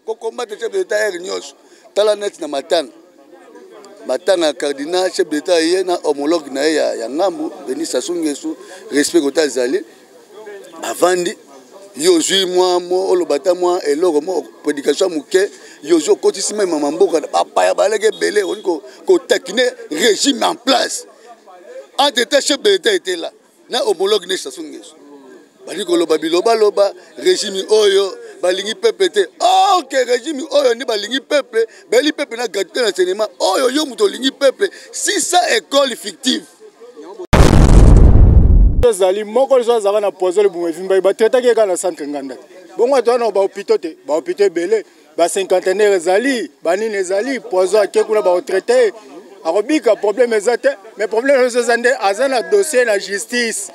Kokombate chef de l'État heure nyonso. Tala neti na matanga. Matanga ya cardinal chef de l'État ye na homologue na ye ya, ya ngambu Denis Sassou Nguesso, respect kota ezali. Bavandi yo ozwi mwa mo oloba ata mwa eloko mo prédication ya moke yo ozwi okotisi meme mama mboka bapaya baleki ebele olingi kotakine régime en place entre temps chef de l'État était là na homologue ne Sassou Nguesso balingi koloba bilobaloba régime oyo balingi peuple te ok régime oyo nde balingi peuple bayeli peuple na gratuité na enseignement oyo yo moto olingi peuple 600 école fictive. Ezali moko liso azalaka na poison libumu evimbaki batraitaki ye kaka na centre nganda te bongo atoa na bahopitau te bahopitau ebele ba cinquantenaire ezali banini ezali poison ake kuna bakotraite ye akobika problème eza te mais problème nyonso eza nde aza na dossier na justice.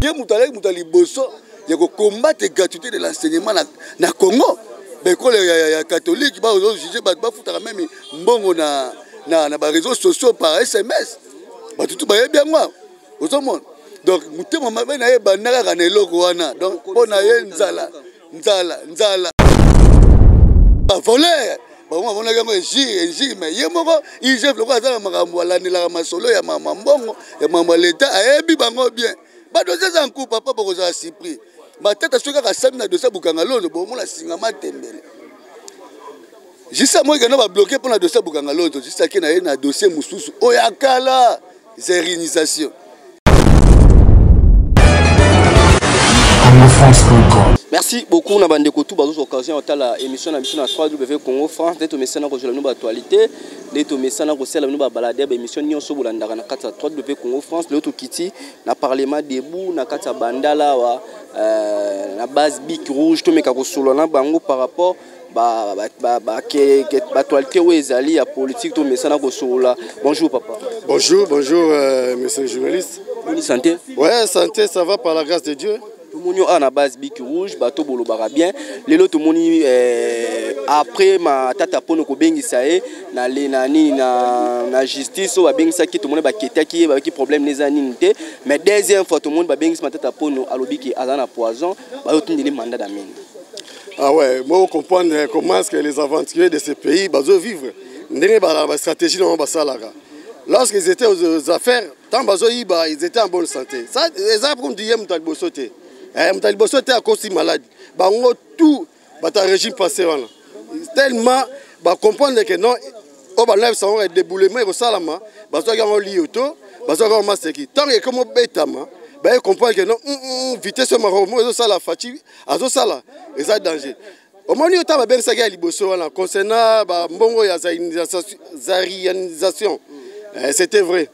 Ye moto alaki moto ya liboso ya kocombattre gratuité de l'enseignement na, na Congo. Baekole ya, ya, ya catholique bazojuge bato bafutaka meme mbongo na, na, na bareseau sociaux par sms bato tu bayebi yango ozomona donc motema mabe na ye ebanda kaka na eloko wana donc mpo na ye nzala nzala nzala bavoleur bango bamonaki yango injure injure mais ye moko igf lokola aza na makambo alandelaka masolo ya mama mbongo ya mambo ya leta ayebi bango bien badosie eza nku papa bokozala surpris matata soki kaka asami na dosie bukanga lonzo bomona singa matembele jisa moi kenda babloke mpo na dosie bukanga lonzo jisa ake na ye na dosie mosusu oyo akala zerinisation. Merci beaucoup na bandeko tout bazozwa occasion ya kotala émission na biso na 3W Congo France nde tomesana kozwela bino baactualité nde tomesana kosala bino babalade ya baémission nyonso bolandaka na kati ya 3W Congo France. Lelo tokiti na parlement debout na kati ya bandala awa euh, na base bic rouge tomeka kosolola na bango par rapport baactualité oyo ezali ya politique tomesana kosolola. Bonjour papa. Bonjour, bonjour euh, monsieur le journaliste. Boni santé? Ouais, santé, ça va par la grâce de Dieu. Tomoni oyo na base bic rouge bato bolobaka bien lelo tomoni eh, après matata mpono kobengisa ye na na nini na, na justice oyo babengisaki tomoni baketaki ye babaki problème neza nini te mais deuxième fois tomoni babengisi matata mpono alobi ke aza na poison bazotindeli mandat d'amene. Ah ouais, moi comprendre comment est-ce que les aventuriers de ce pays bazo vivre ndenge ba ba stratégie na basalaka. Lorsqu'ils étaient aux affaires, tant bazo yiba, ils étaient en bonne santé. Ça eza pour dire moto liboso te. Eh moto liboso te akosi malade. Bango tout bata régime passé wana. Tellement ba comprendre que non oyo balabisa yango déboulement ekosalama bazwaki yango liyo to bazwaki yango maseki ntango ekomi obetama baye comprendre que non vitesse oyo makambo ezosala faci azosala eza danger. Omoni yo ntango babengisaki ya liboso wana concernant bambongo ya zarianisation, c'était vrai.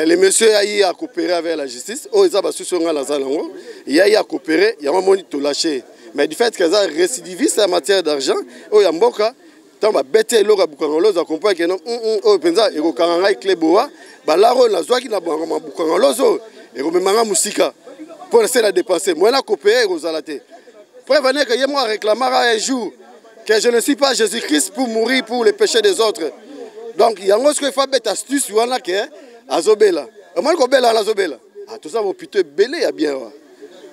Le monsieur ayi à coopérer avec la justice oyo eza basusu oyo ngai naza nango yayi à coopérer yango amoni tolâche mais du fait que aza récidiviste en matière d'argent oyo ya mboka ntango babeti eloko ya bukanga lozo akomprendre ke non oyo mpenza ekokanga ngai clé boa balaro oyo nazwaki na bukanga lozo ekomema ngai mosika mpo na se na dépense moyen na coopérer ekozala te. Preuve en est que ye moko aréclamaka un jour que je ne suis pas Jésus-Christ pour mourir pour le péché des autres. Donc yango soki efa beta astuce wana ke azobela omoni kobela wana azobela toza bopito ebele ya bien wa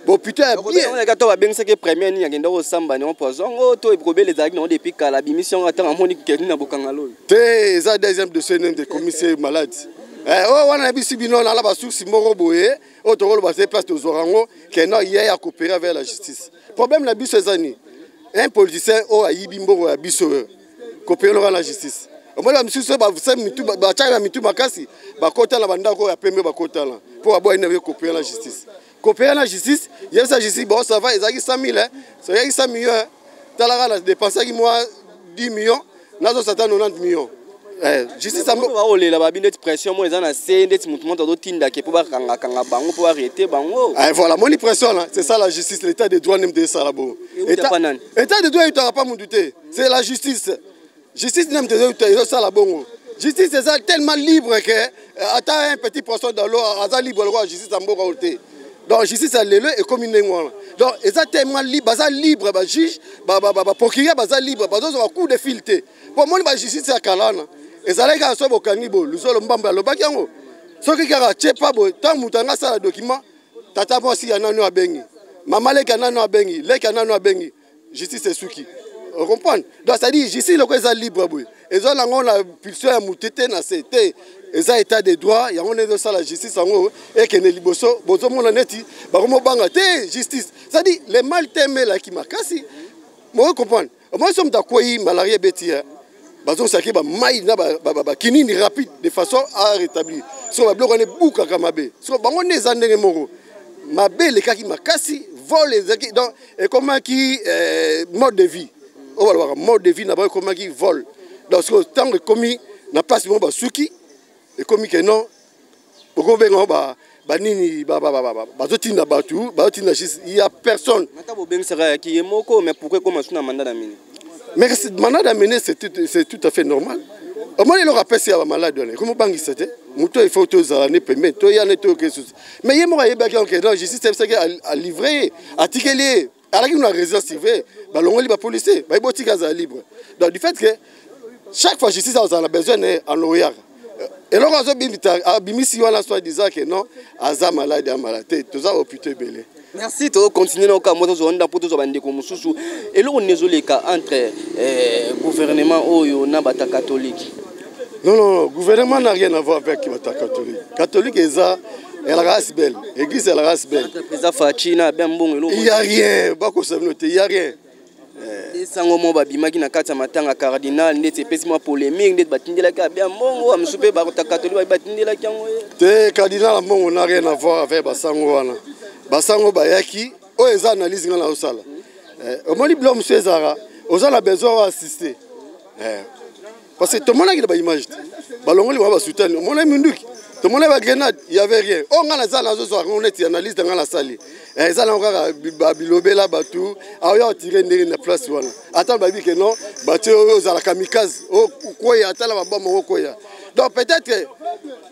bopito ya bien to babengisaki premier nini akenda kosamba nango poison ngo to kobela ezalaki nango depuis kala abimisi yango ata amoni keni na bokanga loyo te eza deuxième dossier nende commissaire malade oyo wana nayebisi bino nala basource moko boye oyo tokoloba te place tozwaka yango ke non ye ya coopérer avec la justice. Problème na biso eza nini? Un politicien oyo ayibi mbongo ya biso oyo coopérer loka na justice omoni bamisusu batiaka na mitu makasi bakotala bandako oyo ya pembe bakotala mpo baboyi na coopérer na justice. Coopérer na justice yebisa justice bon ça va ezalaki 100 000 ezalaki 100 millions talaka na dépensaki mwa 10 millions nazosata 90 millions. Justice yango baolela babi ndeti pression mo eza na se ndeti motu moto azotindake mpo bakangakanga bango mpo barete bango. Voilà moni pression là c'est ça la justice, l'état de droit nde esala bongo. État de droit eutaka pa mutu te, c'est la justice. Justice nde moto ezosala bongo. Justice eza tellement libre que ata un petit poisson dans l'eau aza libre lokola justice ya mboka oyo te. Donc justice ya lelo ekomi ndenge wana. Donc eza tellement libre, baza libre bajuge, baprocureur baza libre, bazozwa coup de fil te. Po moni ba justice ya kala wana ezalaki kaka so bokangi bo luzolo mbambo alobaki yango soki kaka tie pa boye ntango moto anga asala document tata mwasi ya nano abengi mama leki ya nano abengi leki ya nano abengi Justice esuki, ocomprendre? Donc c'est à dire justice loko eza libre boye, eza nango na pulsion ya motu te na se te. Eza état de droit, yango nde ezosala justice yango ekende liboso. Bozomona neti bakomobanga te justice, c'est-à-dire le mal te emelaki makasi. Moko comprendre, omoni so moto akwei, malaria ebeti ye, bazongisaki bamai na bakinini rapide de façon à rétablir. So babiloko wana ebukaka mabe. So bango nde eza ndenge moko, mabe elekaki makasi, vol ezalaki, donc ekomaki mode de vie oyo balobaka, mode de vie na bango ekomaki vol. Donc sikoyo ntango ekomi na place moko, basuki, ekomi ke non, bokobenga banini, bazotinda bato, bazotinda juste, il y a personne. Ata bobengisaka yaki ye moko, mais pourquoi ekoma su na mandat d'amener? Mais mandat d'amener, c'est tout à fait normal. Omoni eloko apesi ya bamaladi wana, ekomi obangisa te moto. Il faut tozala ne pembeni, toya ne toyoka susu. Mais ye moko ayebaki ke non, justice ayebisaki, alivre ye, atikeli ye, alaki na résidence surveillée, balongoli bapolicier, bayebi otika azala libre. Donc du fait que chaque fois justice azala na besoin na ye, aloyaka eloko azobimita, abimisi wana soit disant ke non, aza malade, amalade te, toza hôpitaux ebele. Merci. Tocontinue na okambo, tozwa mpo tozwa bandeko mosusu. Eloko nini ezoleka entre gouvernement oyo na bato ya catholique? Non, non, non, gouvernement n'a rien à voir avec bato ya catholique. Catholique eza elaka asbl, église elaka asbl. Président Fatshi na Abbé Ambongo, eloko? Il y a rien, bakosa bino te, il y a rien. Esango moko babimaki na kati ya matanga cardinal, ndeti epesi mwa polémique, ndeti batindelaki Abbé Ambongo, bamosusu mpe bato catholique batindelaki yango ye. Te, cardinal Ambongo n'a rien à voir avec basango wana. Basango bayaki, oyo eza analyse nga na osala. Omoni biloko mosusu ezalaka, oza na besoin oyo assister, parce que tomonaki na baimage te, balongoli bango basutani, omonaki minduki, tomonaki bagrenade, y avait rien. Oyo ngai naza nazozwa yango neti analyse na ngai nasali, eza nango kaka bilobela. Bato aoya otire ndenge na place wana, ata bayebi ke non, batie oyo ozala kamikaze, okoya ata na babombe okoya. Donc peut-être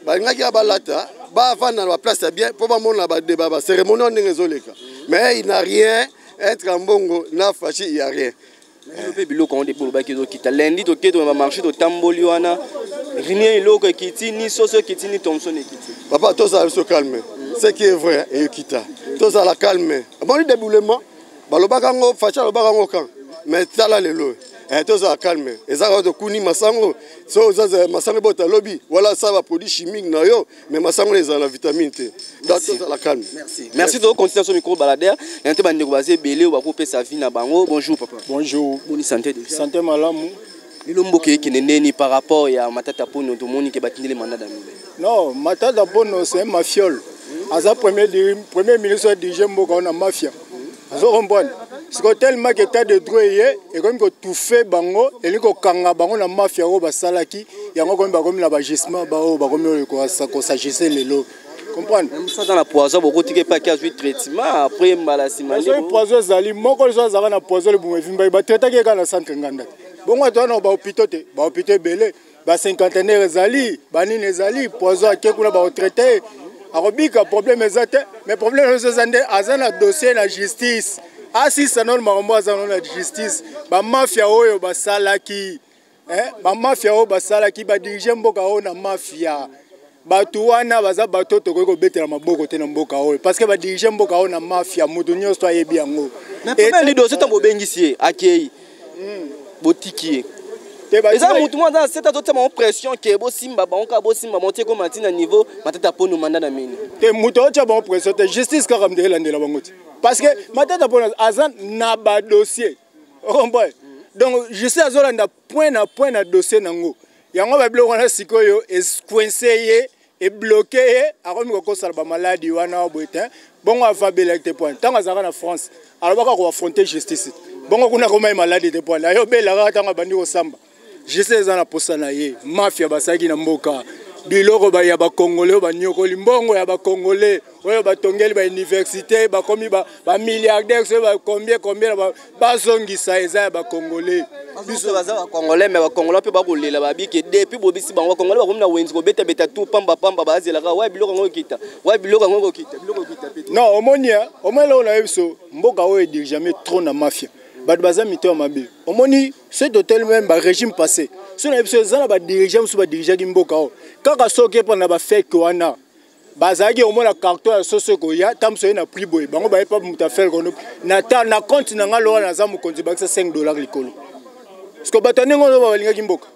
balingaki ya balata, bavanda na baplace ya bien mpo bamona bacérémonie oyo ndenge ezoleka. Mais il n'a rien être Ambongo na Fatshi, il y a rien. Mpe biloko yango nde bolobaki ezokita lundi, toke to bamarché, totamboli wana, rien, eloko ekiti ni soso ekiti ni thomson ekiti. Papa, tozala biso calme. Ce qui est vrai, eyokita, tozala calme. Omoni déboulement balobaka yango, Fatshi alobaka yango kan, mais tala lelo. Tozala calme. Eza kaka tokuni masango, so oza masango ebota lobi wala asala baproduit chimique na yo, mais masango ezala na vitamine te. Donc tozala calme. Merci, merci. Tokocontinue so micro baladeur na te, bandeko baza ebele oyo bakopesa vie na bango. Bonjour papa. Bonjour. Boni santé déjà? Santé malamu. Lelo mboka ekende ndeni par rapport ya Matata Ponyo? Tomoni ke batindeli mandat d'amener. Non, Matata Ponyo, c'est un mafiole. Aza premier ministre adirige mboka oyo na mafia, azo comprendre sikoyo tellement que état de droit ye ekomi kotufe bango, elingi kokanga bango na mafia oyo basalaki yango. Komi bakomi na bagissement baoyo bakomi oyo kosagisse lelo, comprendre? Mosu aza na poison, bokotika epaki azwi traitement après mbala nsima. Soki poison ezali moko liso, azalaka na poison, libumu evimbaki, batraitaki ye kaka na centre Nganda te. Bongo atoza na bahôpitaux te, bahôpitaux ebele, bacinquantenaire ezali, banini ezali. Poison ake kuna, bakotraite ye, akobika, problème eza te. Mais problème nyonso eza nde aza na dossier na justice, asisa nano makambo aza nano na justice. Bamafia oyo basalaki, bamafia oyo basalaki, badirige mboka oyo na mafia, bato wana baza bato oyo tokoki kobetela maboko te na mboka oyo, parce que badirige mboka oyo na mafia, moto nyonso ayebi yango. Mais dossier, ntango bobengisi ye, akei, botiki ye, eza motu moko aza na sete, azotia bango pression ke bosimba bango kaka, bosimba bango tie koma ntina niveau Matata Ponyo mandat d'amener. Te, moto aotia bango pression te, justice kaka moto elandela bango te, parce que Matata Ponyo aza na badossier, ocomprendre? Donc justice azolanda point na point na dossier nango. Yango babiloko wana sikoyo ecoince ye, ebloke ye, akomi kokosala bamaladi wana boye te. Bongo avabelaki te point ntango azalaka na France, alobaka koaffronte justice. Bongo kuna akoma ye maladi te point ayo obelaka ntango abandi kosamba. Justice eza na posa na ye. Mafia basalaki na mboka, biloko ya bakongole oyo banyokoli, mbongo ya bakongole oyo batongeli bauniversité, bakomi bamilliardaire, soki bacombien combien, bazongisa, eza ya bakongole. Biso baza bakongolais, mais bakongolais mpe bakolela, babike depuis bobisi bango, bakongolais bakomi na wenzi kobetabeta tu pambapamba, bazelaka wa biloko yango ekita, wa biloko yango ekokita, biloko ekita pe. Non, omoni, omoni eloko na ye, biso mboka oyo edirigame trop na mafia, bato baza mitema mabe. Omoni soki totali même barégime passé, so na biso eza na badirigeant mosusu badirigeaki mboka oyo kaka soki mpo na bafeke wana. Bazalaki komona carton ya soso ekoya ntango mosusu ye na prix boye, bango baye pa moto affaire kono na ta na compte na ngai lokola naza mokonzi, bakisa 5 $ likolo, parce que bato ya ndenge oyo balingaki mboka,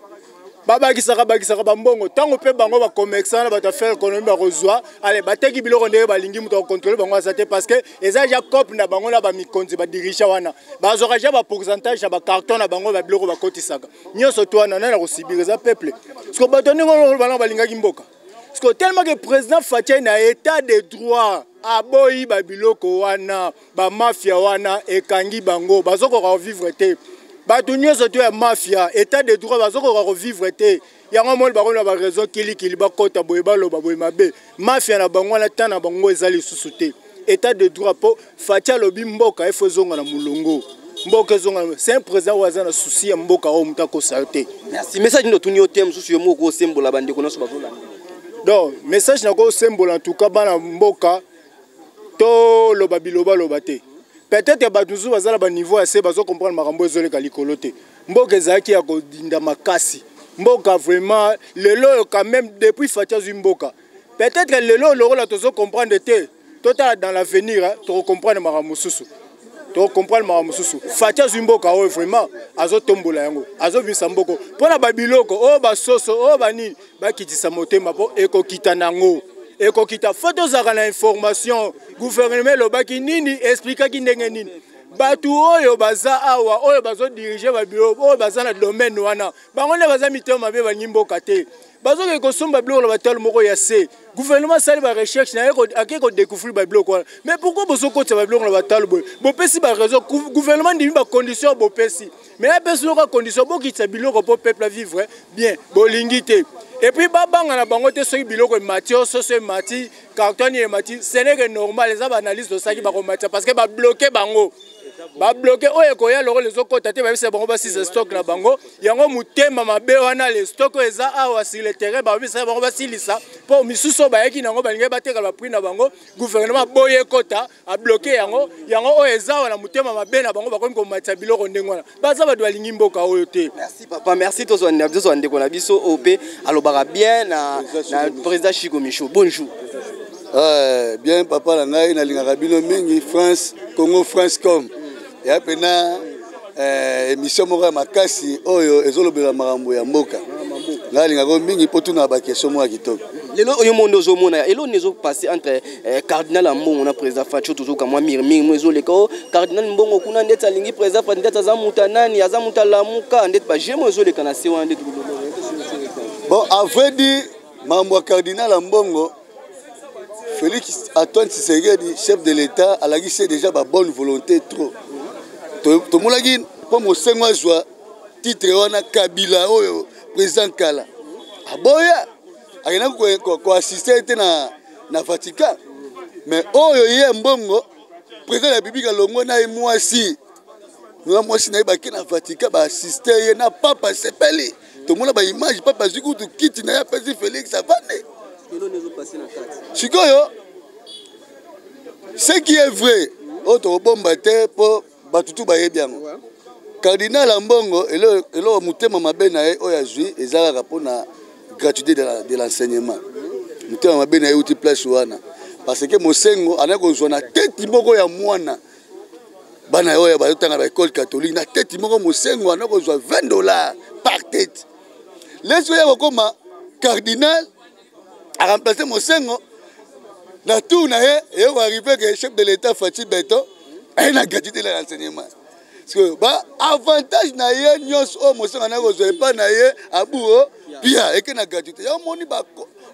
babakisaka bakisaka bambongo. Ntango mpe bango bacommerçant na bato affaire économie bakozwa, ale bateki biloko ndenge balingi, moto akocontrôler bango aza te, parce que eza ja cope na bango na bamikonzi, badirigeants wana bazwaka ja bapourcentage ya bacarton na bango, babiloko bakotisaka nyonso to wana. Nani akosubir? Eza peuple, parce que bato ndenge oyo bango balingaki mboka, parce que tellement que président Fatshi na état de droit aboyi babiloko wana, bamafia wana ekangi bango, bazokoka kovivre te. Bato nyonso to ya mafia, état de droit, bazokoka kovivre te. Yango moni bango na baraison kilikili, bakɔta boye, baloba boye mabe, mafia na bango wana, ta na bango eza lisusu te. État de droit, mpo Fatshi alobi mboka efo ezonga na molongo, mboka ezonga. C'est un président oyo aza na souci ya mboka oyo, moto akosa yo te. Merci. Message nini otuni yo te mosusu yo moko osembola bandeko nyonso bazolanda? Donc message nakosembola, en tout cas bana mboka, toloba bilobaloba te. Peut-être bato mosusu baza na baniveau ya se, bazocomprendre makambo ezoleka likolo te. Mboka ezalaki ya kodinda makasi. Mboka vraiment lelo oyo quand même, depuis Fatshi azwi mboka, peut-être lelo oyo lokola tozocomprendre te, totala dans l'avenir, tokocomprendre makambo mosusu, tokocomprendre makambo mosusu. Fatshi azwi mboka oyo, vraiment azotombola yango, azobimisa mboka mpo na babiloko oyo, basoso oyo, banini, bakitisa motema mpo ekokita nango, ekokita. Faut tozalaka na information, gouvernement elobaki nini, expliquaki ndenge nini. Bato oyo baza awa, oyo bazodiriger babiloko oyo, baza na domaine wana, bango nde baza mitema mabe, balingi mboka te. Bazokende kosomba biloko na batalo moko ya se. Gouvernement asali barecherche na ye, ake kodécouvrir babiloko wana. Mais pourquoi bozokotisa babiloko na batalo boye? Bopesi baraison, gouvernement ndimi bacondition bopesi, mais apesi yoka condition bokitisa biloko mpo peuple vivre bien, bolingi te. Et puis babanga na bango te. Soki biloko emati, oyo soso emati, carton emati, ce n'est que normal. Eza baanalyse tosalaki, bakomatisa parce que babloquer bango, babloquer oyo ekoya lokola ezokɔta te. Bayebisa bango basisa stock na bango. Yango motema mabe wana, le stock oyo eza awa sur le terrain, babisa bango basilisa, mpo misusu oyo bayaki nango balingai bateka baprix na bango. Gouvernement boye ekɔta, abloquer yango. Yango oyo eza awa, na motema mabe na bango, bakomi komatisa biloko ndenge wana. Baza bato balingi mboka oyo te. Merci papa, merci. Tozwa ndeko na biso oyo mpe alobaka bien na président Chico Micho. Bonjour. Bien papa na ngai, nalingaka bino mingi. France Congo France com eya mpena émission moko ya makasi oyo ezolobela makambo ya mboka. Ngai alingaka mingi mpo tuna baquestion moko ya kitoko. Lelo oyo monde ozomona eloko nini ezopasser entre cardinal ya Mbongo na président Fatshi? Tozoka mwa murmure mo ezoleka o cardinal Mbongo kuna, ndeti alingi président Fatshi, ndeti aza moto nani, aza moto alamuka, ndeti bajemo ezoleka na se wana ndeti. Bon, à vrai dire, makambo ya cardinal ya Mbongo, Félix Antoine Tshisekedi, chef de l'État, alakisi déjà babonne volonté trop. Tomonaki mpo Mosengo azwa titre wana, Kabila oyo président kala aboya, akendaki koassister te na Vatican. Mais oyo ye Mbongo, président ya République alongwe na ye mwasi, na mwasi na ye, bake na Vatican, baassister ye na papa, asepeli. Tomona baimage, papa azwi kutu kiti na ye, apesi Félix, avandi. Sikoyo, ce qui est vrai, oyo tokobomba te mpo bato tu bayebi yango, cardinal ya Mbongo, eloko motema mabe na ye oyo azwi eza kaka mpona gratuité de l'enseignement. Motema mabe na ye euti place wana, parce que Mosengo anaki kozwa na teti moko ya mwana, bana oyo bazotanga baécole catholique, na teti moko Mosengo anaki kozwa 20 $ par tête. Lesi oyo akokoma cardinal, aremplacer Mosengo na tour na ye, eye koarriver ke chef de l'État Fatshi Béton aye na gratuité na l'enseignement, parce que ba avantage na ye nyonso oyo Mosengo anaki kozwa epai na ye abuo pia eke na gratuité. Ya omoni,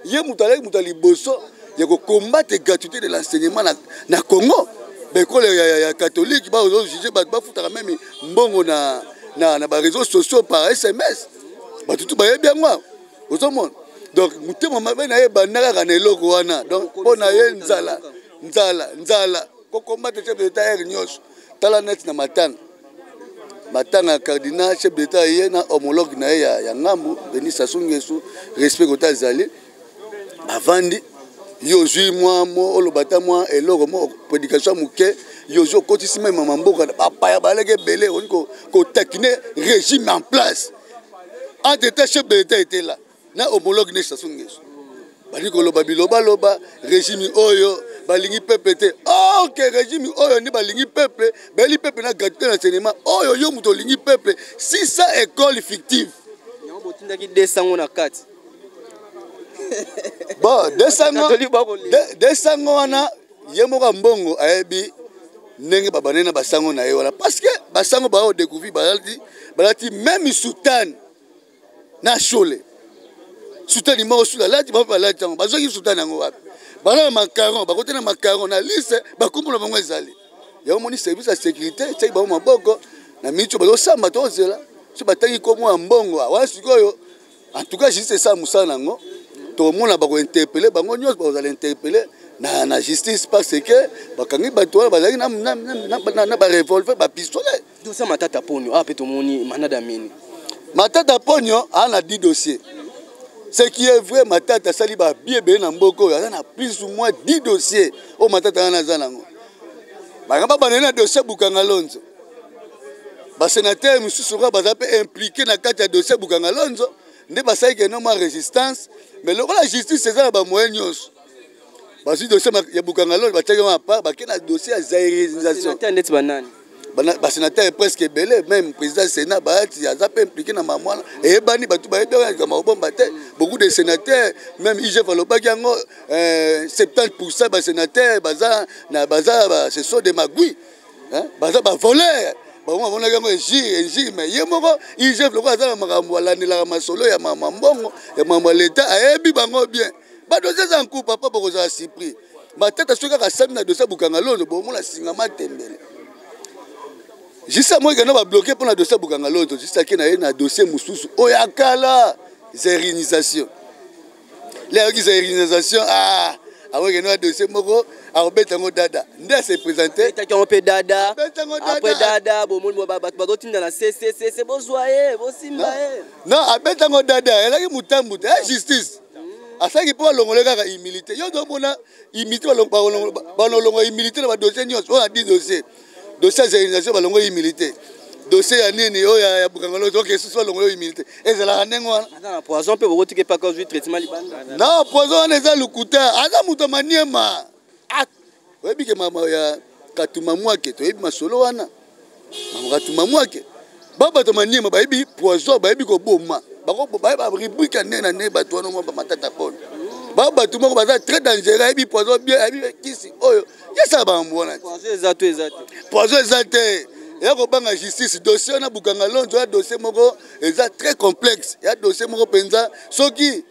ye moto alaki moto ya liboso ya kocombattre gratuité de l'enseignement na Congo. Baekole ya catholique bazojuger bato bafutaka même mbongo na baréseaux sociaux par SMS. Bato tu bayebi yango, ozomona. Donc motema mabe na ye ebanda kaka na eloko wana. Donc mpo na ye, nzala, nzala, nzala, kocombattre chef de l'État ere nyonso. Tala neti na matanga ya cardinal, chef d'État ye na homologue na ye ya ngambu, Denis Sassou Nguesso, respect kota azali, bavandi. Yo ozwi mwa mo oloba ata mwa eloko mo prédication ya moke, yo ozwi okotisi mema mboka, bapaya baleki ebele, olingi kotaquiner régime en place. Entre temps, chef de l'État était là na homologue ne Sassou Nguesso. Bali koloba bilobaloba, régime oyo balingi peuple te. Ok, régime oyo nde balingi peuple, bayeli peuple na gratuité na cinéma. Oyo yo moto olingi peuple, 600 écoles fictives. Yango botindaki 200 na kati. Bon, 200 wana ye moko ya mbongo ayebi ndenge babandaki na basango na ye wana, parce que basango bao découvrir balati même soutane na shole, soutane moko sula alati, bango balati yango, bazwaki soutane yango wapi? Baza na macaron, bakote na macaron na liste, bakombo na bango ezali. Yango moni service ya sécurité etiaki bango maboko na miniti oyo bazosamba, tozela so batangi kombo ya mbongo wana. Sikoyo, en tout cas, justice esala mosala nango, tokomona bakointerpeller bango nyonso, bakozala interpellé na justice, parce que bakangi bato wana bazalaki na barevolver, bapistolet. Dossier Matata Ponyo awa mpe tomoni manada mini. Matata Ponyo aa na 10 dossier. Ce qui est vrai, Matata asali babi ebele na mboka oyo, aza na plus ou moins 10 dossier oyo Matata wana aza nango. Banga babandeli na dossier Bukanga Lonzo, basénateur mosusu kaka baza mpe impliqué na kati ya dossier Bukanga Lonzo, nde basalaki eno mwa résistance. Mais lokola justice eza na bamoyen nyonso, bazwi dossier ya Bukanga Lonzo, batiaki yango apart, bake na dossier ya zaïrianisation. Neti banani? Basénateur presque ebele, même président Sénat Bayati aza mpe impliqué na mambo wana. Eyebani, bato bayebi yango, kobomba te. Beaucoup de sénateurs, même IGF alobaki yango, 70 % basénateur baza na baza, ce sont des magouilles, baza bavoleur. Bango bamonaki yango injure, injure. Mais ye moko IGF, lokola aza na makambo, alandelaka masolo ya mama mbongo ya mambo ya leta, ayebi bango bien. Badossier eza nku, papa, bokozala surpris. Matata soki kaka asami na dossier Bukanga Lonzo, bomona singama tembele. Juste amoki kenda babloquer mpo na dossier Bukanga Lonzo, juste ake na ye na dossier mosusu oyo akala, zaïrianisation. Le ayoki zaïrianisation, ah, amoki kenda na dossier moko, akobeta yango dada nde ase présente. Betaki yango mpe dada. Après dada, bomoni bato bazotinda na cccc, bozwa ye, bosimba ye. Non, abeta yango dada, elaki motambu te ya justice, asalaki mpo balongole kaka humilité. Yo ozomona humilité, balolonga humilité na badossier nyonso oyo na 10 dossier. Dossier ya zaïrianisation, balongo humilité. Dossier ya nini oyo ya Bukanga Lonzo, oke susu, balongo humilité. Ezalaka ndenge wana. Aza na poison mpe bokotika epaka ozwi traitement libanda. Non, poison wana eza lokuta. Aza moto ya Maniema. Oyebi ke mama ya Katuma Mwake, toyebi masolo wana, mama Katuma Mwake. Ba bato Maniema bayebi poison, bayebi koboma, bayebi barubrique ya ndenge na ndenge. Bato wana mwa bamatata pone, ba bato moko baza très dangereux. Ayebi poison bien, ayebi kisi oyo yesala bambo wana. Poison eza to eza te? Poison eza te, eya kobanga justice. Dossier wana Bukanga Lonzo ya dossier moko eza très complexe, ya dossier moko mpenza soki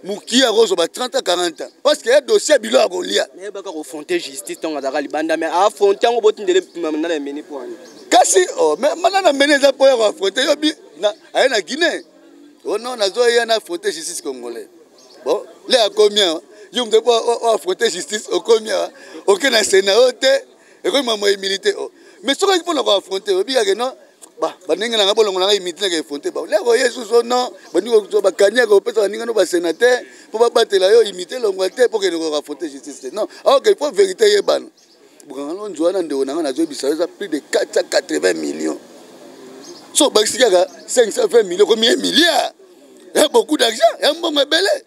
moki akozwa ba 30 à 40 ans, parce que ya dossier ya bilo ya kolia. Nayebaka koaffronter justice ntango azalaka libanda, mais affronte yango, botindele mandat d'amener mpo wana. Kasi, oh, mais mandat d'amener eza mpo ya koaffronter yo bi aye na Guinée. Oh non, nazoya na affronter justice congolais. Bon, le akomi awa, yo moto mpo oaffronter justice, okomi awa, oke na Sénat oyo te, ekomi mama humilité. Oh, mais soki mpona koaffronter, obikake non, bandenge nanga bolongo nanga humilité, naka affronter bango. Leko ye susu, non, bandingi bakani yaka kopesa baninga no basénateur mpo babatela yo humilité elongwa te, mpo kende koaffronter justice te. Non, ok, il faut vérité yebana. Bukanga Lonzo wana, ndeko nanga, nazoyebisa yo, eza plus de 480 millions. So obakisi kaka 520 millions, komi 1 milliard ya beaucoup d'argent, ya mbongo ebele.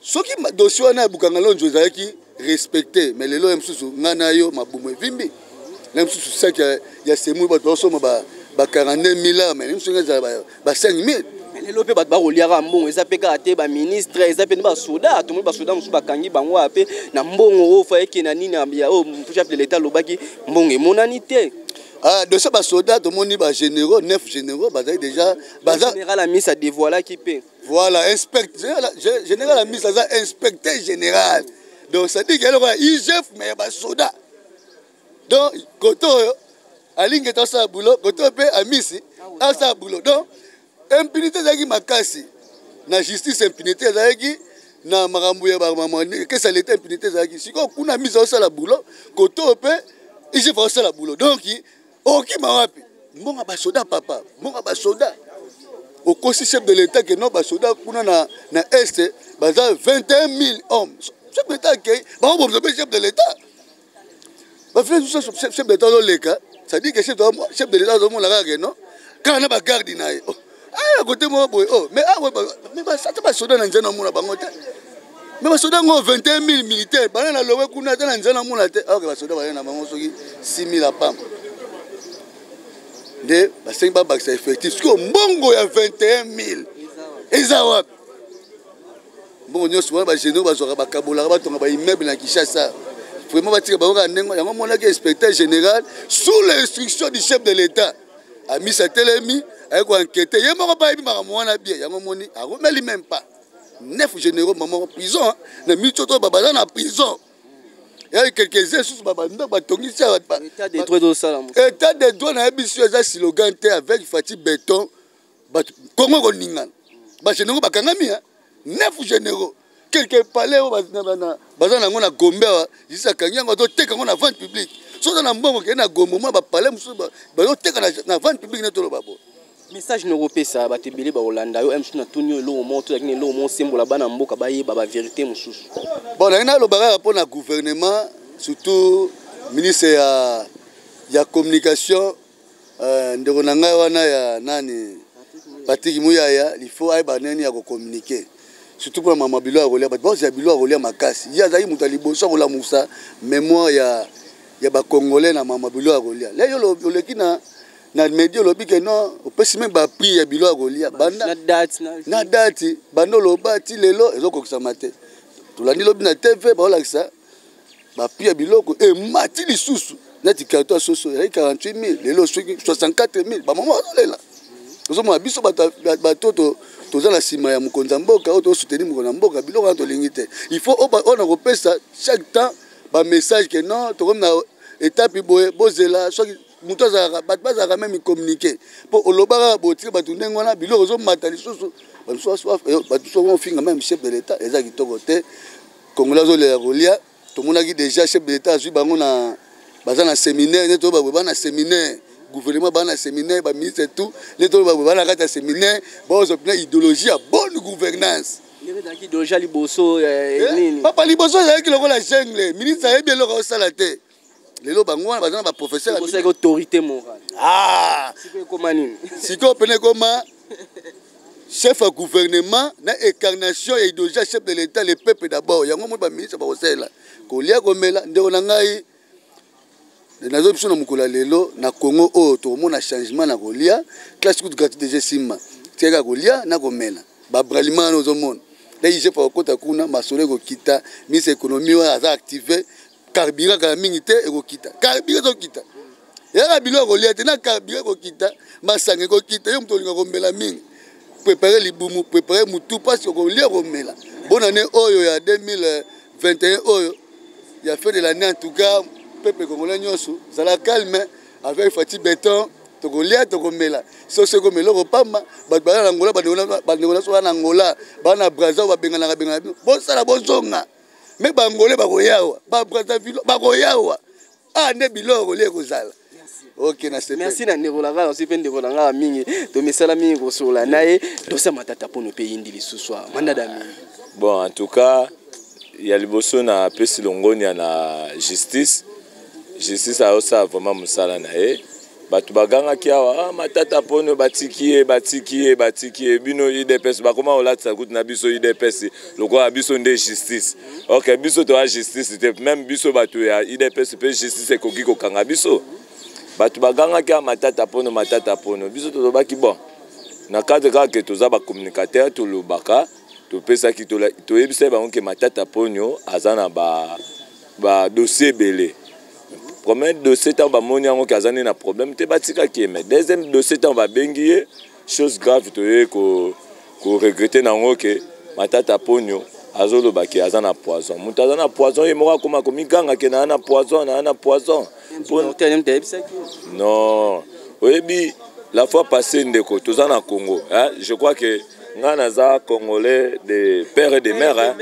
Soki dossier wana ya Bukanga Lonzo ezalaki respecté, mais lelo ya mosusu ngai na yo mabumu evimbi na mosusu saki ya semoule, bato bazosomba ba 42 000, mais mosusu ezala ba 5 000. Lelo mpe bato bakoliaka mbongo, eza mpe kaka te baministre, eza mpe basoda. Tomoni basoda mosusu bakangi bango aya mpe na mbongo oyo fa eke na nini oyo chef de l'État alobaki, mbongo emonani te. Ah, dossier basoda, tomoni bagénéraux, neuf généraux bazali déjà baza. Général Amisi adévoilaki mpe. Voilà, inspecteur général Amisi aza inspecteur général, donc c'est à dire que eloko ya IGF, mais ya basoda. Donc koto oyo alingi ete asala boulot, koto oyo mpe Amisi asala boulot. Donc impunité ezalaki makasi na justice, impunité ezalaki na makambo ya kesa leta, impunité ezalaki. Sikoyo kuna Amisi aosala boulot, koto oyo mpe IGF aosala boulot. Donc okima wapi? Mbongo basoda, papa, mbongo basoda. Okosi chef de l'État ke non, basoda kuna na Est baza 21 000 hommes. Chef de l'État akei, bango bomisa mpe chef de l'État bafile. Chef de l'État azoleka, c'est-à-dire que chef de l'État azomona kaka ke non, kaka na bagarde na ye. Aya kote moko boye, oh, mais awa, mais ata basoda na nzela, namona bango te. Mais basoda yango 21 000 militaire bana na lowe kuna, ata na nzela namona te. Aoke basoda baye na bango soki 6 000 apamba nde basengi babakisa effectif. Sikoyo mbongo ya 21 000 eza wapi? Mbongo nyonso wana bagénéraux bazwaka, bakabolaka, batonga baimmeuble na Kinshasa. Vraiment, batika bango kaka ndenge yango. Monaki inspecteur général, sous l'instruction du chef de l'État, amisi atelemi, aye koenquêter ye moko mpe ayebi makambo wana bien. Yango moni aromeli même pas neuf généraux mama prison na miti oyo baza na prison ya quelques-uns susu babanda batongisi. État de droit ezosala. État de droit, nayebi so eza slogan te. Avec Fatshi Béton, bato Kongo koningana. Bagénéraux bakangami, neuf généraux. Quelque palais oyo baza nango na Gombe awa, justice akangi yango, azoteka yango na vente publique. So oza na mbongo, kende na Gombe, omona bapalais mosusu bazoteka na vente publique. Nde toloba bo. Message noko opesa bato ebele bakolanda yo mosusu na tuni oyo, eloko moko tozalaki na eloko moko osembola bana mboka bayeba bavérité mosusu. Bon, nangi naloba kaka mpo na gouvernement, surtout ministre ya communication, ndeko na ngai wana ya nani, Patrick Muyaya. Il faut ayeba nini ya kocommuniquer, surtout mpona mama bilo ya kolia. Bato bazela bilo ya kolia makasi. Ye azalaki moto ya liboso akolamusa mémoire ya bacongolais na mama bilo ya kolia. Lelo oleki na média, olobi ke non, opesi même baprix ya bilo ya kolia. Banda na date banda oloba ti lelo ezokokisama te. Tolandi lobi na TV, baolakisa baprix ya biloko emati lisusu. Neti carton ya soso ezalaki 48 000, lelo soki 64 000. Bamama bazolela. Ozomona biso bato toza na nsima ya mokonzi ya mboka oyo tosoutenir mokonzi ya mboka, biloko wana tolingi te. Il faut oyo na kopesa chaque temps bamessage ke non, tokomi na étape boye, bozela. Soki moto azalaka, bato bazalaka même communiqué, mpo olobaka botika bato ndenge wana, biloko ezomata lisusu, bato soki ofinga même chef de l'État, eza kitoko te. Congolais azolela kolia. Tomonaki déjà chef de l'État azwi bango na baza na séminaire. Nde toyoba boye, baa na séminaire, gouvernement baa na séminaire, baministre tout. Nde toyoba boye, baa na kati ya séminaire, bazwa mpena idéologie ya bonne gouvernance. Idéologie ya liboso nini? Papa, liboso ezalaki lokola jungle, ministre ayebi eloko aosala te. Lelo bango wana baza na baprofesseur. Autorité morale. Ah! Ekoma nini? Sikoyo pene ekoma chef ya gouvernement na incarnation ya idéologie ya chef de l'État, le peuple d'abord. Yango moi baministre bakosalela kolia, komela. Ndeko na ngai, nazo biso na mokolo ya lelo na Congo oyo tokomona changement na kolia. Classe kutu gratuite déjà esimba, tiaka kolia na komela babralima wana. Ozomona nde IGF akokota kuna, masolo ekokita. Ministre économie oyo aza active, carburant kala mingi te ekokita. Carburant ezokita, eyaka biloko ya kolia te, na carburant ekokita, masanga ekokita. Yo moto olinga komela mingi, prépare libumu, prépare mutu, mpasi okolia, komela. Bonne année oyo ya 2021, oyo ya fin de l'année. En tout cas, peuple congolais nyonso, zala calme. Avec Fatshi Béton, tokolia, tokomela. Soso ekomela, okopamba. Bato baza na Angola, bandeko nyonso baza na Angola, baza na Braza, babenganaka bengana bino, bosala bozonga. Me bangole bakoyawa, baBrazzaville bakoyawa. A nde biloko kolia ekozala. Ok, na sepeli. Merci na ndeko na ngai osi mpe ndeko na ngai mingi, tomesala mingi kosola na ye. Tosa matata mpono mpe yindi lisusu awa mandada mingi. Bon, en tout cas, ya liboso napesi longonia na justice. Justice ayosala vraiment mosala na ye. Bato bagangaki awa: "Ah, Matata Mpono batiki ye, batiki ye, batiki ye." Bino UDPS bakoma kolatisa kutu na biso UDPS lokola biso nde justice. Ok, biso toya justice te. Même biso bato ya UDPS mpe justice ekoki kokanga biso. Bato bagangaki awa: "Matata Mpono, Matata Mpono." Biso tolobaki, bon, na cadre kaka ke toza bacommunicateur, tolobaka, topesaki, toyebisaki bango ke Matata Ponyo aza na badossier ebele. Premier dossier, ntango bamoni yango ke aza nde na problème te, batikaki ye. Mais deuxième dossier, ntango babengi ye, chose grave, toye koregretter nango ke Matata Ponyo azoloba ke aza na poison. Moto aza na poison, ye moko akóma komiganga ke naa na poison, naa na poison. Non, oyebi, la fois passée, ndeko, toza na Congo, hein? Je crois que ngai naza congolais de père et de mère, hein?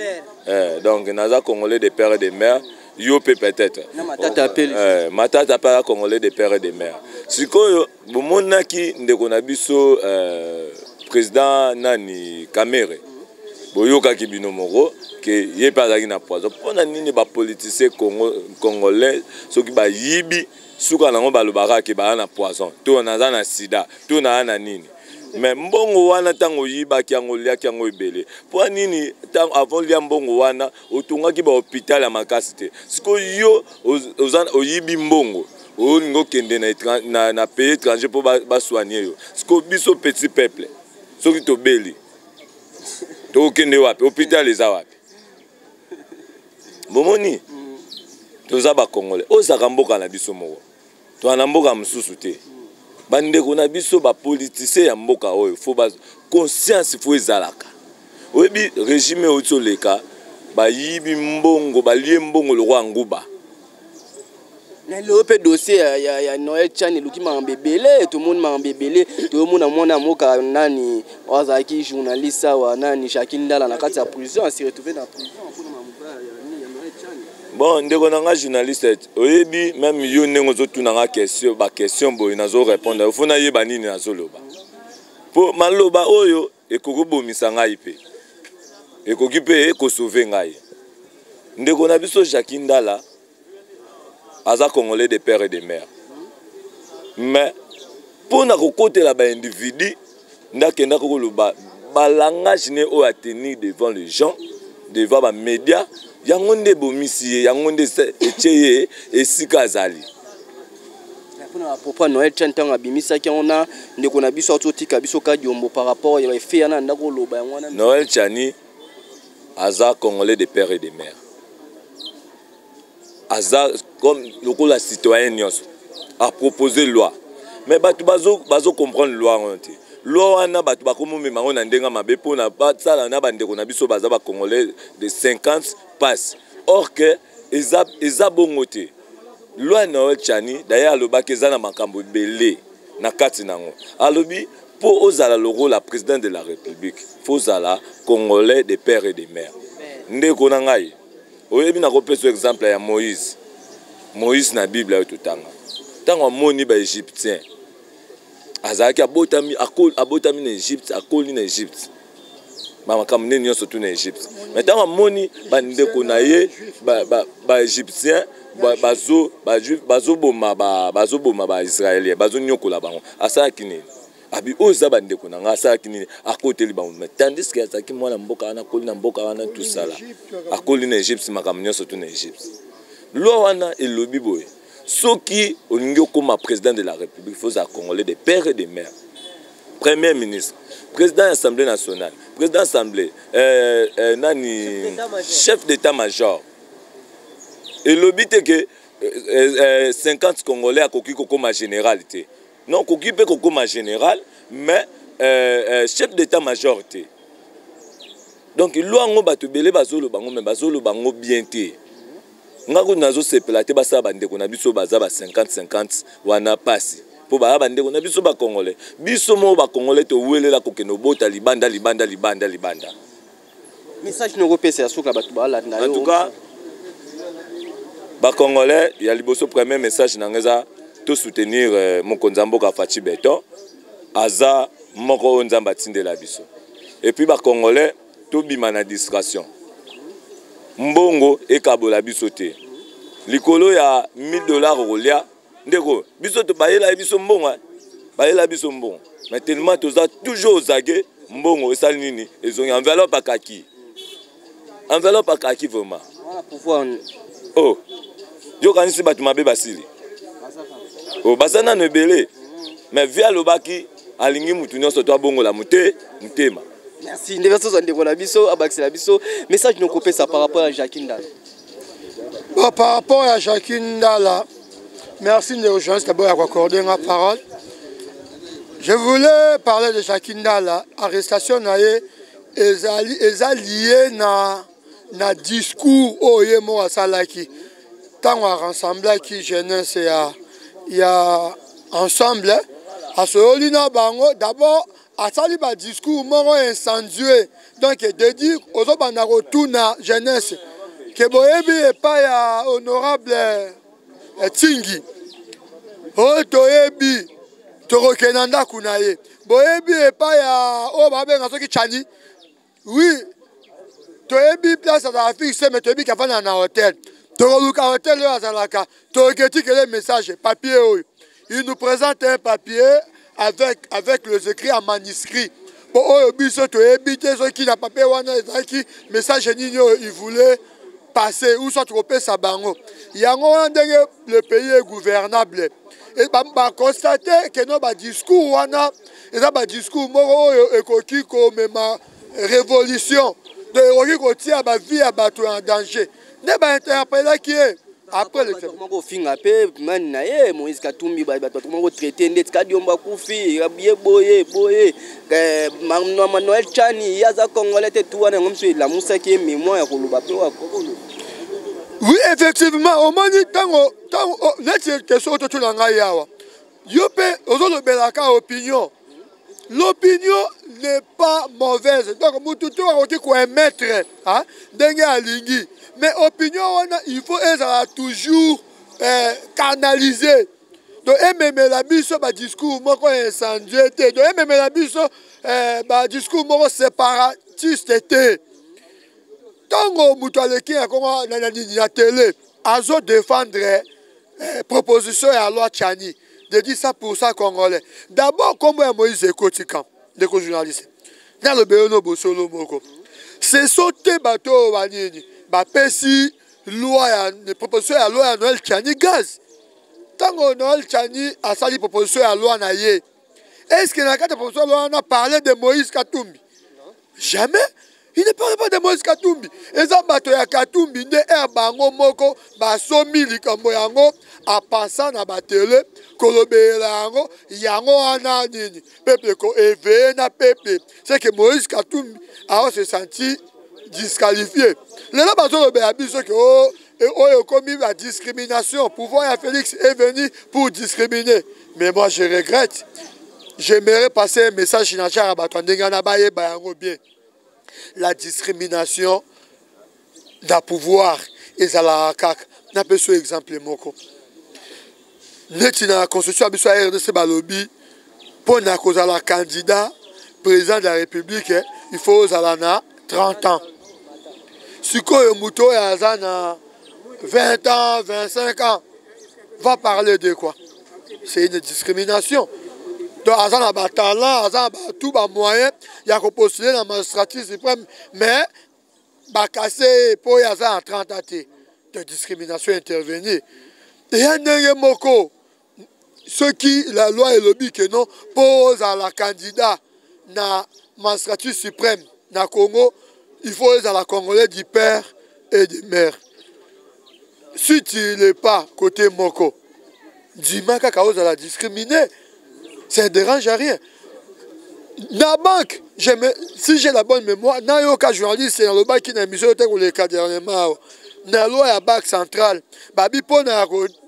Eh, donc naza congolais de père et de mère, yo mpe peut-être. Matata. Eh, Matata mpe aza congolais de père et de mère. Sikoyo bomonaki ndeko na biso, président nani, Kamerhe, boyokaki bino moko ke ye mpe azalaki na poison. Mpo na nini bapoliticien congolais, soki bayibi, suka nango balobaka ke baza na poison, to naza na sida, to naza na nini? Mais mbongo wana, ntango oyibaki yango, oliaki yango ebele, mpo nini ntango avant lia mbongo wana otongaki bahôpital ya makasi te? Sikoyo yo oyibi mbongo, olingi okende na pays étranger mpo basoigne yo. Sikoyo biso petit peuple, soki tobeli, tokokende wapi? Hôpital eza wapi? Bomoni, toza bacongolais, ozalaka mboka na biso moko, toza na mboka mosusu te. Bandeko na biso bapoliticien ya mboka oyo, faut conscience, faut ezalaka. Oyebi, régime oyo ti oleka, bayibi mbongo, balie mbongo lokwa nguba. Na lelo mpe dossier ya Noël Tshiani eluki makambo ebele. Tomoni makambo ebele, toyomona mwana mboka nani oyo azalaki journaliste awa, nani, Jacques Ndala, na kati ya prison, ase retrouve na prison mpona makambo ya Noël Tshiani. Bon, ndeko na nga journaliste, oyebi même yo ndenge ozotuna nga question, baquestion boye nazorépondre, faut nayeba nini nazoloba, mpo maloba oyo ekoki kobomisa ngai mpe ekoki mpe ekosauve ngai. Ndeko na biso Jacques Ndala aza congolais de père et de mère, mais mpo na kokotela baindividu nde akendaki koloba balangage ne oyo atenir devant les gens, devant bamédia. Yango nde ebomisi ye, yango nde etie ye esika azali. Mpona bapropos ya Noël Tshiani, ntango abimisaki yango na ndeko na biso ati otika biso Kadiombo, par rapport ya baeffet wana, ndako oloba yango wana. Noël Tshiani aza congolais de père et de mère, aza comme lokola citoyen nyonso. Apropose loi, mais bato bazocomprendre loi wana te. Loi wana, bato bakomomema yango na ndenge mabe mpona basala na bandeko na biso baza bacongolais de 50 passe, or que eza bongo te. Loi Noël Tshiani, d'ailleurs, alobaki eza na makambo ebele na kati nango. Alobi mpo ozala lokola président de la République, faut ozala congolais de père et de mère. Ndeko na ngai, oyebi, nakopesa exemple ya Moïse. Moïse na Bible oyo totanga, ntango amoni baégyptien, azalaki abotami na Égypte, akoli na Égypte, bamakambo nde nyonso tu na Égypte. Mais ntango amoni bandeko na ye baégyptien bazoboma baisraélien, bazonyokola bango, asalaki nini? Abi oyo eza bandeko na ngai. Asalaki nini? Akoteli bango. Mais tandis que azalaki mwana mboka wana, akoli na mboka wana, tosala akoli na Égypte, makambo nyonso tu na Égypte. Loi wana elobi boye: soki olingi okóma président de la République, faut ozala congolais de père et de mère. Premier ministre, président ya Assemblée nationale, président assemblée, nani, chef d'état major. Elobi te ke 50 congolais akoki kokóma général te. Non, okoki mpe kokóma général, mais chef d'état major te. Donc loi yango, bato ebele bazoloba yango, mais bazoloba yango bien te. Nga kutu nazosepela te basala bandeko na biso baza ba 50 50 wana pasi, mpo baya bandeko na biso bacongolais. Biso moko bacongolais towelela kokende obota libanda, libanda, libanda, libanda. Message noko opesa ya suka, bato balanda yo? En tout cas, bacongolais, ya liboso, premier message na nga eza tosoutenir mokonzi ya mboka Fatshi Béton. Aza moko oyo Nzambe atindela biso. Et puis bacongolais, tobima na distraction. Mbongo ekabola biso te. Likolo ya 1000 $ okolia, ndeko, biso bayela biso mbongo, bayela biso mbongo, mais tellement toza toujours ozage, mbongo esali nini? Ezongi enveloppe akaki, enveloppe akaki vraiment. Oh, yokanisi bato mabe basili. Oh, baza nano ebele, mais vi alobaki alingi mutu nyonso to abongola motema. Merci. Ndenge sozwa ndeko na biso abakisela biso message nokopesa par rapport ya Jacques Ndala. Bon, par rapport à Jacques Ndala, merci ndeko journaliste d'abord ya koaccorder nga parole. Je voulais parler de Jacques Ndala. Arrestation na ye ezali eza lié na discours oyo ye moko asalaki ntango arassemblaki jeunesse ya Ensemble. Asololi na bango. D'abord asali badiscours moko incendieux, donc dedi ozobanda kotuna jeunesse ke boyebi epai ya honorable Tingi oyo toyebi, tokokende na ndako na ye. Boyebi epai ya oyo babenga soki Tshiani? Oui, toyebi place azalaka fixe, mais toyebi kafanda na hotel. Tokoluka hotel oyo azalaka, toketikele message. Papier oyo, il nous présente un papier. avec, avec les écrits en manuscrit. Mpo oyo biso toyebi te soki na papier wana ezalaki message nini oyo il voulait passer ou soit kopesa bango. Yango wana ndenge le pays est gouvernable. Et baconstate ke no badiscours wana eza badiscours moko oyo ekoki komema révolution, donc ekoki kotia bavie ya bato en danger, nde bainterpelaki ye. Après le bato moko ofinga mpe mani na ye Moïse Katumbi, bato moko traité ndeti Kadiombo akufi ye boye boye, Noël Tshiani ye aza Congolais te. Tu wana yango miso elamusaki ye mémoire ya koloba mpe wakokoloba. Oui, effectivement, omoni ntango ntango neti question oyo totuna ngai awa, yo mpe ozolobelaka opinion. L'opinion n'est pas mauvaise, donc mutu to akoki koémettre ndenge alingi, mais opinion wana, il faut ezala toujours canalisé. Donc ememela biso badiscours moko incendie te, donc ememela biso badiscours moko séparatiste te. Ntango moto aleki ya Kongo na nini, na télé, azodéfendre proposition ya loi Tshiani de dit 100 congolais, d'abord nkombo ya Moïse ekotika. Ndeko journaliste, naloba yo no bosolo moko, ce sont te bato oyo banini bapesi loi ya proposition ya loi ya Noël Tshiani gaz. Ntango Noël Tshiani asali proposition ya loi na ye, est ce que na kati ya proposition ya loi wana parler de Moïse Katumbi? Jamais il ne parle pas de Moïse Katumbi. Eza bato ya Katumbi nde ere bango moko basomi likambo yango, apasa na batele kolobela yango. Yango wana nini, peuple koéveiller na peuple, c'est que Moïse Katumbi ao se senti disqualifié. Lelo bazolobela biso ke oyo ekomi badiscrimination, pouvoir ya Félix est venu pour discriminer. Mais moi, je regrette, j'aimerais passer un message na genre ya bato ya ndenge wana, bayeba yango bien: la discrimination na pouvoir ezalaka kaka. Napesi exemple moko, neti na constitution ya biso ya RDC, balobi mpo na kozala candidat président de la République, il faut ozala na 30 ans. Sikoyo moto oyo aza na 20 ans, 25 ans va parler de quoi? C'est une discrimination. Donc aza na batalent, aza na batu bamoyen ya kopostuler na magistrature suprême, mais bakase ye mpo oyo aza na 30 ans te. De discrimination intervenir eya ndenge moko. Soki la loi elobi ke non, mpo ozala candidat na magistrature suprême na Congo, il faut ozala Congolais du père et de mère, si tu l'es pas, côté moko ndima kaka ozala discriminé, ça ne dérange à rien. Na banque, si j'ai la bonne mémoire, nayoka journaliste nalobaki na émission te koleka dernièrement awa, na loi ya Banque centrale, babi mpona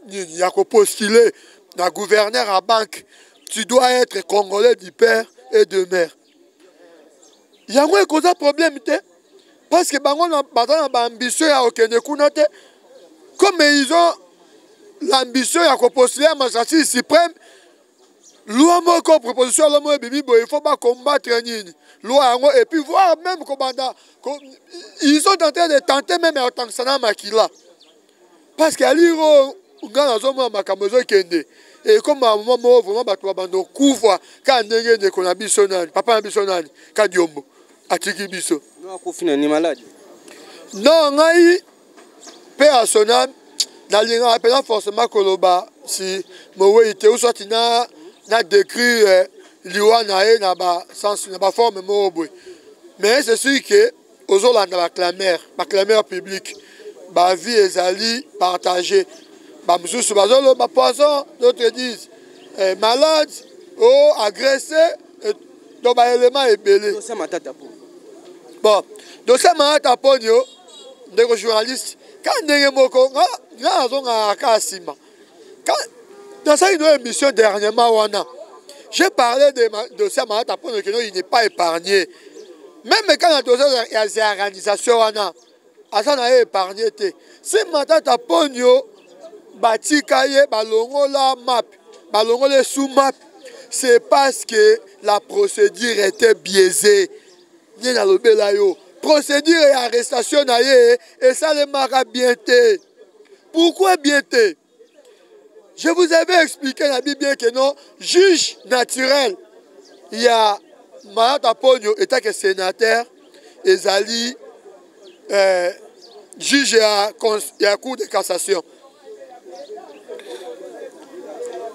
ya kopostuler na gouverneur ya banque, tu dois être Congolais du père et de mère. Yango ekoza problème te, parce que bango baza na baambition ya kokende kuna te. Comme ils ont l'ambition ya kopostuler ya magistrature suprême, loi moko, proposition ya loi moko ebimi boye, il faut bacombattre nini, loi yango, et puis voir même kobanda, ils sont en train de tenter même ya kotangisa na makila, parce que aliro oyo ngai nazomona makambo ezokende, ekoma moma moko vraiment bato babanda okufa kaka ndenge ndeko na biso nani, papa na biso nani, Kadiombo atiki biso. Akufi na ni maladi? Non, ngai mpe ya sona nalingaka mpenza forcément koloba si mowei te, soit na décrire liwa na ye na basens, na baforme moko boye. Mais c'est sûr que ozolanda baclameur, baclameur public, bavie ezali partagé. Bamosusu bazoloba poison, d'autres disent malade o agressé, donc baélément ebele. Bon, dossier Matata Ponyo, ndeko journaliste, ka ndenge moko nga nazongaka kaka nsima. Nasali no émission dernièrement wana, j'ai parlé de dossier Matata Ponyo que il n'est pas épargné. Même quand na dossier ya zaïrianisation wana, aza na ye épargné te. Si Matata Ponyo batika ye, balongola map, balongola sous map, c'est parce que la procédure était biaisée. Nde nalobela yo, procédure ya arrestation na ye esalemaka bien te. Pourquoi bien te? Je vous avais expliqué na bien que non, juge naturel ya Matata Ponyo étant que sénateur ezali juge ya cour de cassation.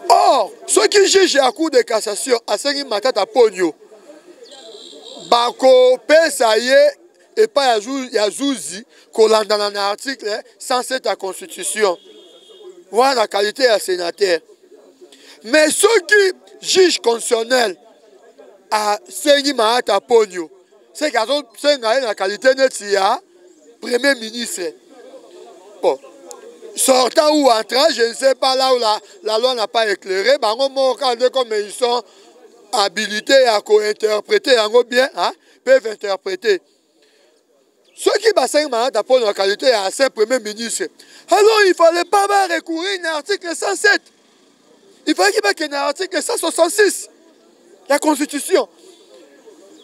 Or, soki juge ya cour de cassation asengi Matata Ponyo bakopesa ye epai ya zuzi kolandana na article 107 ya constitution wana qualité ya sénateur. Mais soki juge constitutionnel asengi Matata Ponyo, c'est qu'azosenga ye na qualité neti ya premier ministre. Bon, sortant ou entrant, je ne sais pas, là où la loi n'a pas éclairé, bango moko nde comme ils sont habilités à co-interpréter yango bien, hein, peuvent interpréter. Soki basengi Matata Ponyo na qualité ya ancien premier ministre, alors il fallait pas recourir na article 107, il fallait qu'il bakende na article 166 ya constitution.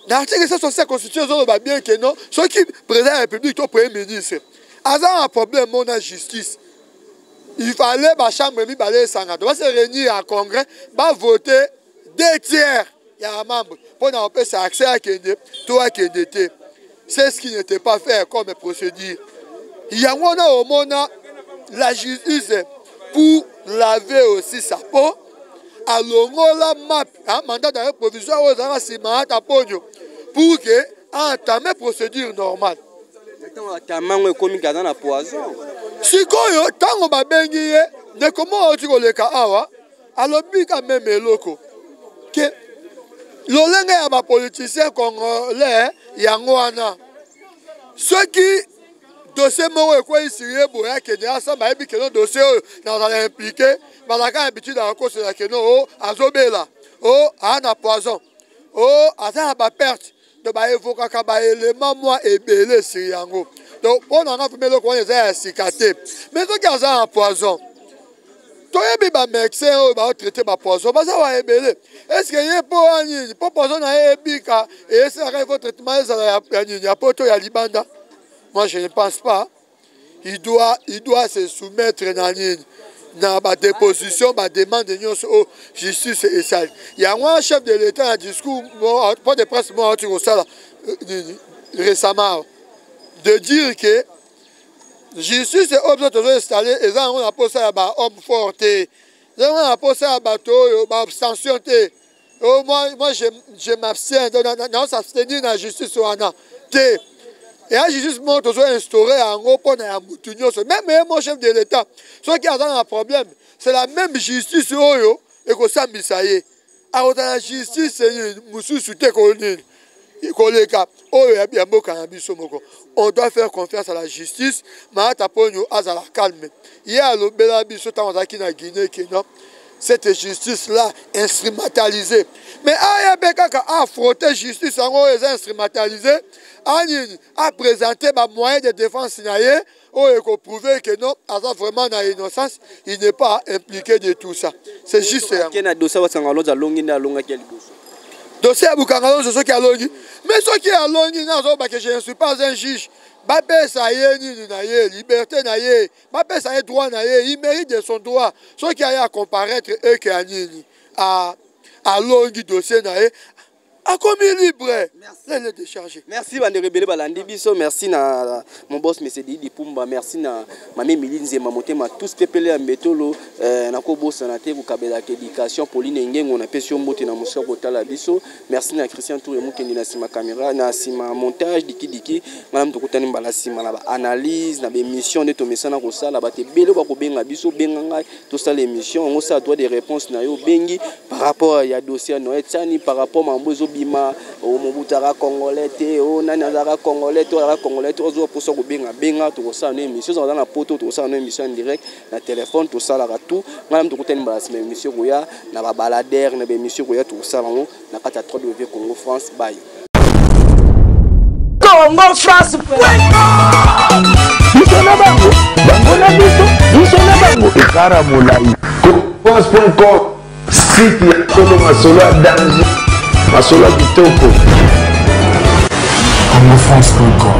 Na article 166 ya constitution ezoloba bien ke non, soki président ya république to premier ministre aza na problème mo na justice, il fallait bachambre mibale esanga to base réunir ya congrès, bavote 2/3 ya membre mpona kopesa accès akende to akende te. C'est ce qui n'était pas fait comme procédure. Yango wana omona la justice, pour laver aussi sa peau, alongola map, hein, mandat d'arrêt provisoire oyo ezalaka nsima Matata Ponyo pour que entame procédure normale. Ntango atamango ekomi kaza na poison. Sikoyo ntango babengi ye, ndeko moko auti koleka awa alobi ka meme eloko ke lolenge ya bapoliticien congolais yango wana. Soki dossier moko ekweyisiri ye boye, akende asamba, ayebi keno dossier oyo nazala impliqué, bazalaka habitude ya kokosela keno o azobela, o aa na poison, o aza na baperte. Donc baevokaka baélément mwa ebele esiri yango. Donc mpo na nga vraimen eloko wana eza ya sika te. Mais soki aza na poison, toyebi bamédecin oyo baotraite bapoison baza wa ebele. Est ce que ye mpo wa nini mpo poison na ye ebika eyeselaka, il faut traitement ezala ya nini, ya poto, ya libanda? Moi, je ne pense pas. Il doit se soumettre na nini, na badéposition, bademande nyonso oyo justice esali. Yango wana chef de l'État na discours point de presse moko auti kosala nini récemment, de dire que justice oyo biso tozoinstalle eza yango na posa ya bahomme fort te, eza yango na posa ya bato oyo baabstention te. Oh, moi je m'abstiens, naosabstenir na justice wana te. Eya justice moko tozo instaure yango mpona ya mutu nyonso. Même ye mo chef de l'État, soki aza na problème, c'est la même justice oyo ekosambisa ye. Akozala na justice mosusu te konini koleka oyo ya mboka na biso moko. On doit faire confiance à la justice. Matata Ponyo azala calme. Ye alobela biso ntango azalaki na Guinée ke non, cette justice là instrumentalisée. Mais aya mpe kaka affronter justice yango oyo eza instrumentalisé, anini, aprésente bamoyen de défense na ye oyo ekoprouve que non, aza vraiment na innocence, il n'est pas impliqué de tout ça. C'est juste yango. Ke na dossier Basanga Lonzo, alongi nde alongaki ya liboso. Dossier ya Bukanga Lonzo, soki alongi, mais soki alongi, nazobake, je ne suis pas un juge, bapesa ye nini na ye, liberté na ye, bapesa ye droit na ye, il mérite de son droit. Soki aye acomparaître eke ya nini, alongi dossier na ye, akomi libre, lele déchargé. Merci bandeko ebele balandi biso. Merci na mon boss monsieur Didi Pumba, merci na mame Emili Nzema motema tous pepele ya mbetolo, nakobosana te kokabelaka éducation Pauline Ngengo, napesi yo mbote na mosika kotala biso. Merci na Christian Tour Mokendi na nsima caméra, na nsima montage dikidiki. Ngana tokutani mbala nsima na baanalyse na baémission nde tomesana kosala. Bato ebele bakobenga biso, benga ngai tosala émission yango, osala droit de réponse na yo, obengi par rapport ya dossier ya Noël Tshiani, par rapport mambo ezobima, Mobutu azalaka congolais te, o nani azalaka congolais te, azalaka congolais te. Ozwa mposa kobenga, benga, tokosala no émission. Ozala na poto, tokosala no émission en direct na téléphone, tosalaka tout. Ngai na tokutani mbala nsima, émission koya na babaladere na baémission koya, tokosala yango na kati ya 3W Congo France. Bye. Congo France. Biso na bango, bango na biso, biso na bango, ekara molai. France.com, site ya solo, masolo ya danger, masolo ya kitoko. Congofrance.com.